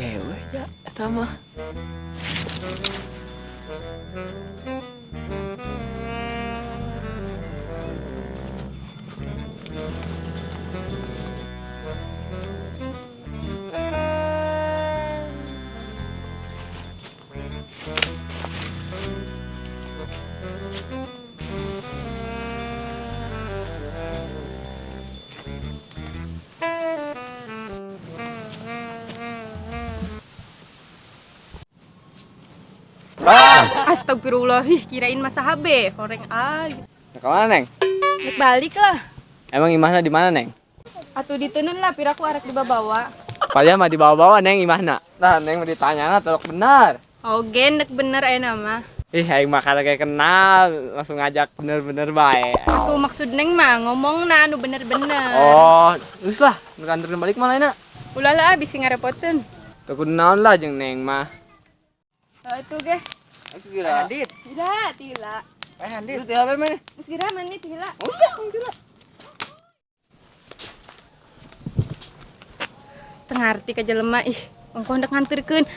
Cewek ya eta mah. Astagfirullah, ih kirain masa HB, horeng ah. Nah, kemana, Neng? Nek balik lah. Emang imahna di mana, Neng? Atuh diteunun lah, piraku arek dibawa-bawa. Padahal mah dibawa-bawa, Neng, imahna. Nah, Neng mau ditanya tolok benar. Oge, nek bener aya mah. Ih, aing mah kayak kenal, langsung ngajak bener-bener bae. Atuh maksud Neng mah ngomongna nu bener-bener. Oh, geus lah, nu anteurkeun balik mana ayeuna? Ulah lah bisi ngarepoteun. Teu kudu naon lah jeung Neng mah. Oh, itu ge. Geus geura. Tila, tila. Handit. Itu teh apa mana? Geus geura mandi tila. Geus lah, geura. Teu ngarti ka jelema ih, ongkoh hendak nganterkeun.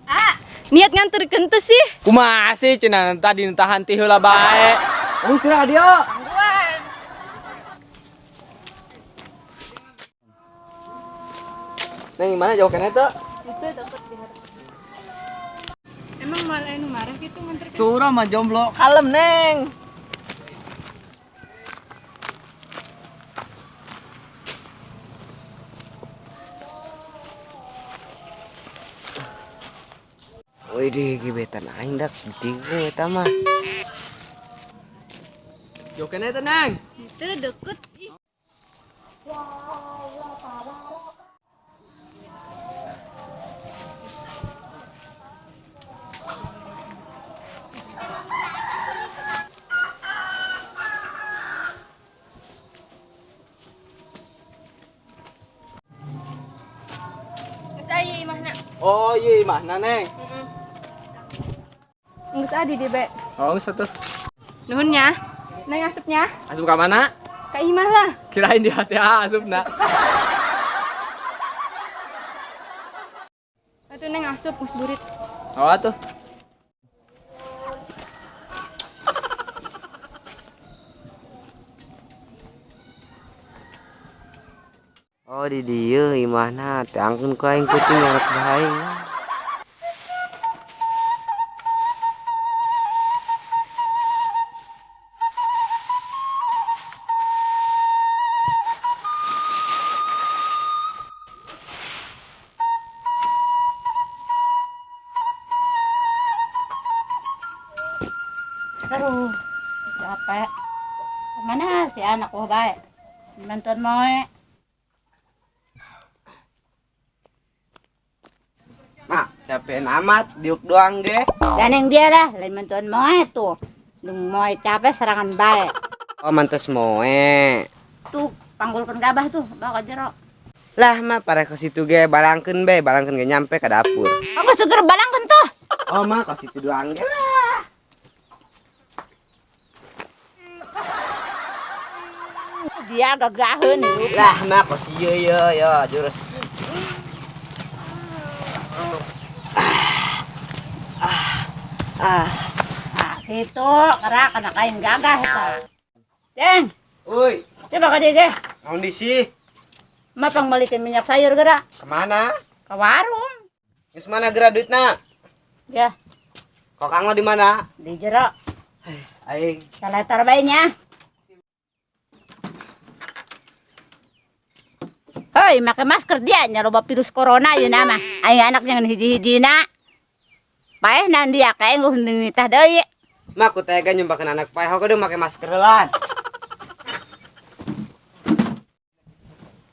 Ah, niat nganterkeun teu sih? Kumaha sih cenah tadi nu tahan ti heula bae. Geus geura ka dieu. Tangguan. Neng mana jauh keneh teu? Itu deket di harapan. Emang malah anu marah gitu nganterkeun? Tuh urang mah jomblo, kalem Neng. Widih, gebetan aing dak ditinggung eta mah. Jauh keneh teu, Neng? Itu deket. Ih. Geus aya imahna. Oh iya imahna, Neng. Heeh. Geus adi di be. Oh, geus atuh. Nuhun nya. Neng asupnya. Asup ka mana? Ka imah lah. Kirain di hati asupna. Atuh Neng asup geus burit. Oh atuh. Oh di dieu imahna teh angkeun ku aing kucing anak bae. Aduh, capek. Kemana si anak gua baik? Bantuan moe. Mak, capean amat, diuk doang ge. Dan yang dia lah, lain bantuan moe tuh. Dung moe capek serangan baik. Oh, mantes moe. Tuh, panggulkeun gabah tuh, bawa ke jero. Lah, mak, pare ke situ ge balangkeun be, balangkeun ge nyampe ke dapur. Aku seger balangkeun tuh. Oh, mak, ke situ doang ge lah. Dia gagaheun hirup. Lah, mak, kos ieu ye yo jurus. Ah, gitu, kerak kena kain gagah eta. Ceng. Uy. Coba ka dieu ge. Naon di sih? Mah pangbalikeun minyak sayur geura. Kemana? Ke warung. Geus mana geura duitna? Ya. Kokang lo di mana? Di jero. Aing. Saletar bae nya. Hei, make masker dia nya loba virus corona ieu mah. Aing anak jangan hiji-hijina. Paeh nan dia kae nguh nitah deui. Mak ku tega nyumpakeun anak paeh kudu make masker heulan.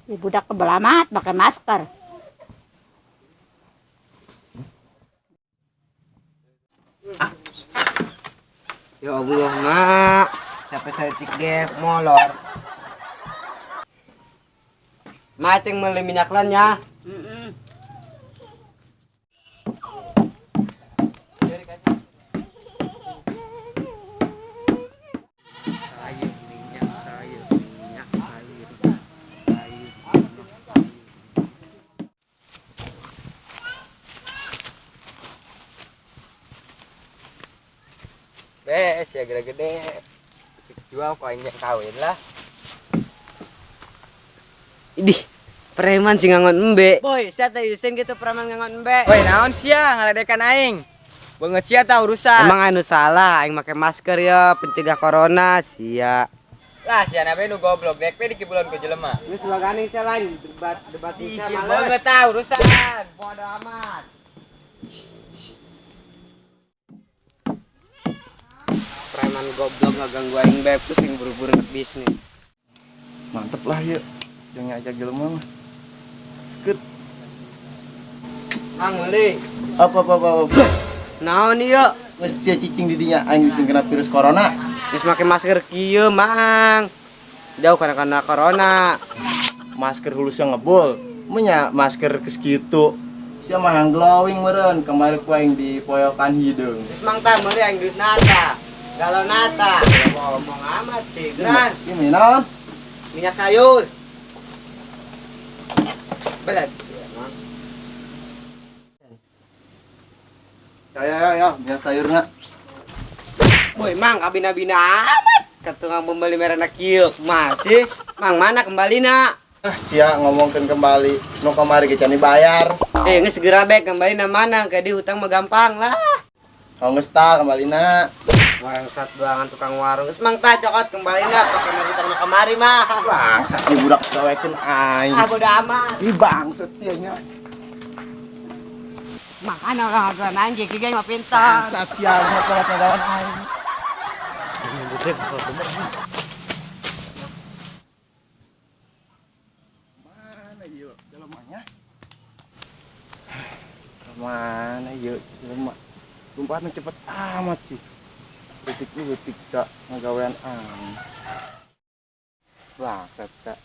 Ieu budak kebel amat make masker. Ya Allah, Mak. Sampai saeutik ge molor. Mak ceng meuli minyak lan nya. Heeh. Sayur, minyak sayur, minyak sayur, sayur, minyak sayur. Be, sia gede-gede. Jual kok aing kawin lah. Idih, preman sih ngangon embe. Boy, saya teh isin gitu preman ngangon embe. Woi, naon sia ngaledekan aing? Beungeut sia tah urusan. Emang anu salah, aing make masker ya, pencegah corona, sia. Lah sia nabe nu goblok dek we dikibulon ku jelema. Ini sloganing saya lain, debat debat Ih, bisa sia males. beungeut tah urusan. Bodo amat. Preman goblok ngaganggu aing bae pusing buru-buru ke bisnis. Mantep lah yuk. Jangan ngajak jelema mah. Seket. Mang meuli. Apa apa apa. Apa. Naon ieu? Geus sia cicing di dinya aing bisa kena virus corona. Geus make masker kieu, Mang. Jauh karena kena corona. Masker hulusnya ngebul. Menya masker kes kitu. Sia mah yang glowing meureun kemarin ku aing di poyokan hideung. Geus mang tah meuli aing duit nata. Galau nata. Ngomong amat sih, Gran. Ini naon? Minyak sayur. Belet. Ya ya ya ya, minyak sayurna. Boy, Mang, kabina-bina amat. Ketukang pembeli merah kieu. Masih, Mang mana kembali nak? Ah, sia ngomongkeun kembali. Nu kamari ge can dibayar. Eh, geus segera bae kembali na mana? Ke di hutang mah gampang lah. Oh geus tah kembalina. Bangsat banget tukang warung. Geus mang tah cokot kembali na pakai mer hutang nu kamari mah. Bangsat ieu budak gawekeun aing. Ah, bodo amat. Ih bangsat sia nya. Makana orang aturan anjing ki geng mah pintar. Bangsat sia mah ngagawan aing. Mana yuk jelemanya? Mana yuk jelema? Lompatnya cepet amat sih. Detik-detik kak ngagawean aing. Bangsat kak.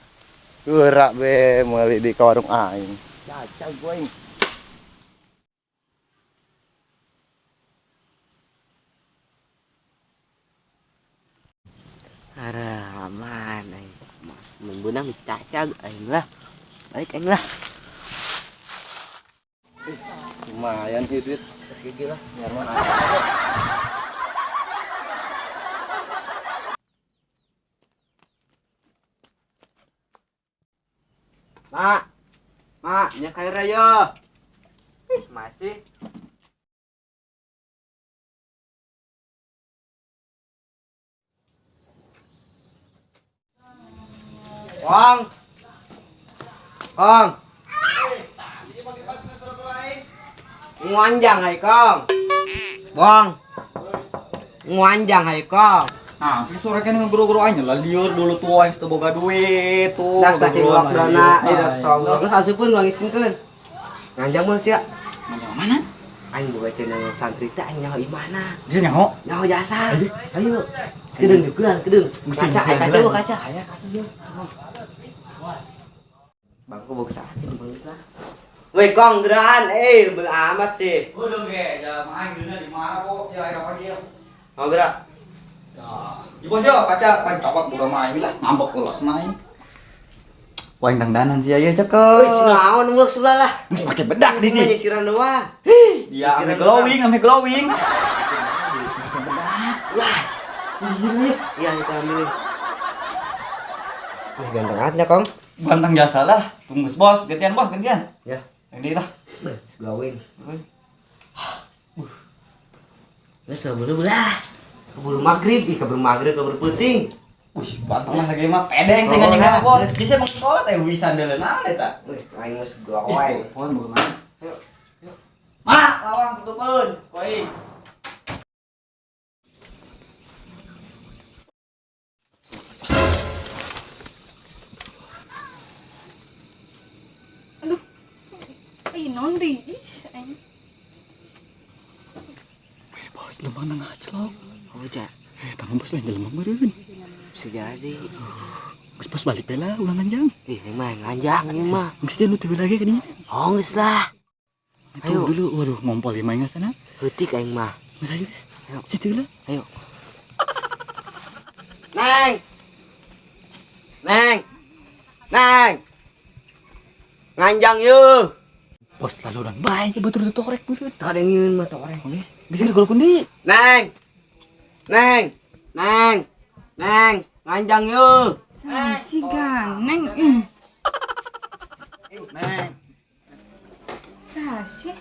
Gerak be meuli di ka warung aing. Caca gue aing. Arah, aman aing. Membunang cacag aing lah. Balik aing lah. Lumayan sih duit. Gigi lah. Biar mana. Mak. Mak, minyak sayur ayo. Ih, masih. Kong. Kong. Nguanjang hai Kong. Bong. Nguanjang hai Kong. Nah, si sore kan ngeguru-guru aing lah liur dulu tuh aing teu boga duit tuh. Dah saking Ngeguruan wakdana aing. ira sombong. Geus asupun uang isinkeun. Nganjang mun sia. Nganjang mana? Aing boga channel santri teh aing nyaho imana. Dia nyaho. Nyaho jasa. Ayo. Kedeung diukeun, kedeung. Musim, Kaca, musim, kaca, musim. kaca. Aya kaca ieu. Bangku bagus aja bang lah. Woi Kong gerahan, eh bel amat sih. Udah ge, jalan aing dina di mana kok? Ya aing apa dia? Mau gerak? Ya, di bos yo kaca pan cokot boga mah aing lah, ngambek ulos mah aing. Wah, dangdanan sih ya cakep. Woi, sinaon work sulah lah. Geus pake bedak di Sini sini. nyisiran doang. Dia ame glowing, ame glowing. Wah. Iya, kita ambilin. Wih, ganteng banget ya, Kong. Ganteng jasa lah. Tunggu bos, gantian bos, gantian. Ya. Yang lah. Beh, glowing. Wes lah buru lah. Keburu maghrib, ih keburu maghrib, keburu puting. Wih, ganteng lah lagi mah pedeng sih Oh, ngajeng lah, bos. geus. Bisa emang sekolah teh wisan deuleu naon eta. Wih, aing geus glowing. Pohon boga mana? Ayo. Mak, lawang tutupeun. Koi. Aduh. Ih, naon deui? Ih, aing. Bos, lemah nang ngaclok. Oh, ja. Eh, tangan bos lain jelema meureun. Bisa jadi. Geus bos balik bae lah ulah nganjang. Ih, aing mah nganjang ieu mah. Geus dia nu teu lagi ka dinya. Oh, geus lah. Ayo Ayo. dulu, waduh ngompol ieu mah sana. Heutik aing mah. Geus ayo. Ayo. Situ lah. Ayo. Neng. Neng. Neng. Nganjang yeuh. Bos lalu dan bae batur torek meureun. Teu ada yang mah torek. Oke, bisa digolok deui. Neng. Neng, Neng, Neng, nganjang yuk. Si ganeng ih. Neng. Sasi.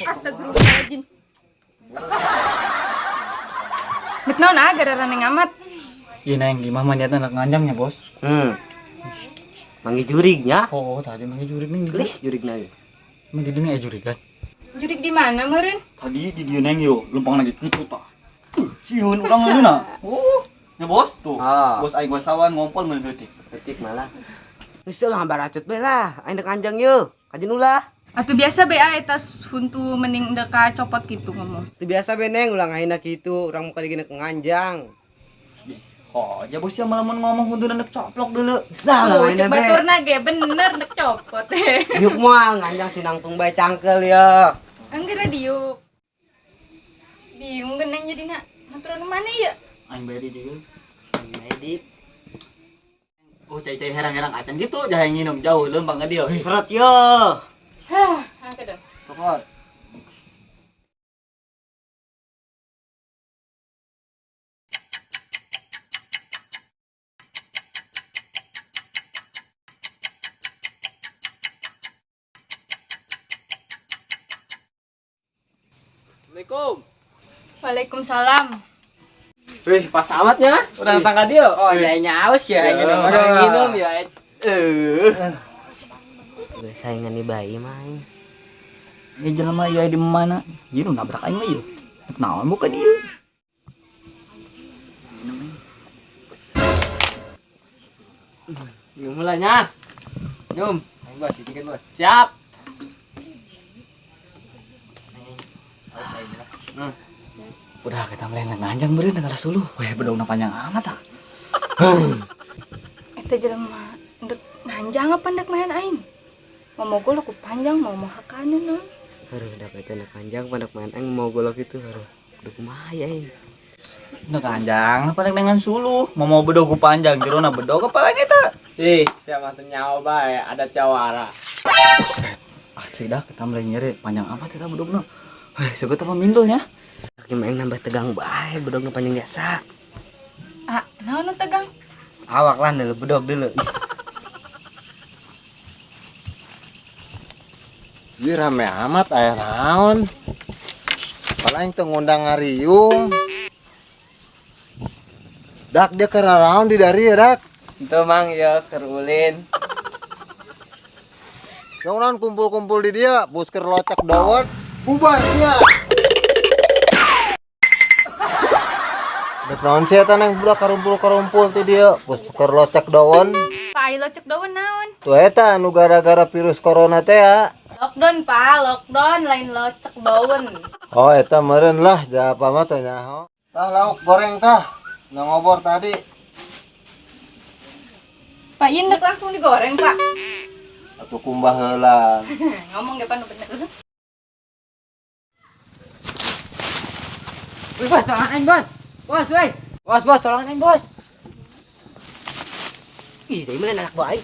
Astagfirullahaladzim. Dek naon ah gara neng amat. Iya Neng, di mah niatna nak nganjangnya, Bos. Manggih jurignya. Oh, tadi manggih jurig ning. Gelis jurigna ieu. Emang di dieu aya jurigan. Jurig di mana meureun? Tadi di dieu Neng yo, lempang lagi kitu tah. Sieun urang ngeunah. Oh, ya Bos, tuh. Ah. Bos aing wasawan ngompol mun leutik. Leutik malah. Geus lah baracot bae lah, aing dek nganjang yeuh. Kajen ulah. Atuh biasa be ah eta huntu mending dek copot gitu ngomong. Itu biasa be Neng, ulah ngahina kitu, urang muka digina nganjang. Oh, ya bos ya malah mun ngomong huntu dek coplok dulu. Geus lah Oh, ngahina cek be. baturna ge bener dek copot. Diuk moal nganjang sinangtung bae cangkel ya. Angger diuk. Bingung geneng jadina. Ngaturan mana ya? Aing bae di dieu. Aing bae di. Oh, cai-cai herang-herang acan gitu, jangan nginum jauh lempang ka dieu. Seret yo. Hah, angker dong. Cokot. Assalamualaikum. Waalaikumsalam. Wih, pas amatnya. Udah datang ka dieu. Oh, jainya aus ya, Aing minum. Aing minum ya. Saingan nih bayi mah aing. Ini jelema ieu di mana? Ieu nu nabrak aing mah ieu. Naon muka dieu? Yuk mulanya. Nyum. Aing bos, ini kan bos. Siap. Aus aing lah. Udah kita mulai nganjang beureun dengan suluh. Weh, bedogna panjang amat ah. Eta jelema ndek nganjang apa ndek main aing? Mau mogol aku panjang, mau mau hakana naon. Aduh, dapat anak panjang, pada main aing mau golok itu, aduh. Udah kumaha ya aing. Ndek nganjang apa dengan suluh? Mau mau bedog ku panjang, jerona bedog apa lagi eta? Ih, siapa tuh nyawa bae, ada cawara. Buset, asli dah kita mulai nyeri panjang amat eta bedogna. Weh, sebet apa mindulnya? Kaki mah aing nambah tegang bae, bedogna panjang biasa. Ah, naon nu tegang? Awak lah dulu bedog dulu. Is. Ieu rame amat aya naon. Paling teu ngundang ngariung. Dak dia keur naraon di dari ya dak. Itu mang ya keur ulin. Yang naon kumpul-kumpul di dia, busker locek dawet, bubar dia. Dek naon sih eta neng budak karumpul-karumpul ti dia, busker locek daun. Pak, ai locek daun naon? Tuh eta anu gara-gara virus corona teh ya. Lockdown, Pak, lockdown lain locek daun. Oh eta meureun lah, japa mah teh nyaho. Tah lauk goreng tah, nu ngobor tadi. Pak, ieu ndek langsung digoreng, Pak. Atuh kumbah heula. Ngomong ge pan bener. Wih, bos, tolong aing, bos. Bos, weh. Bos, bos, tolong aing, bos. Ih, dari mana anak buah aing?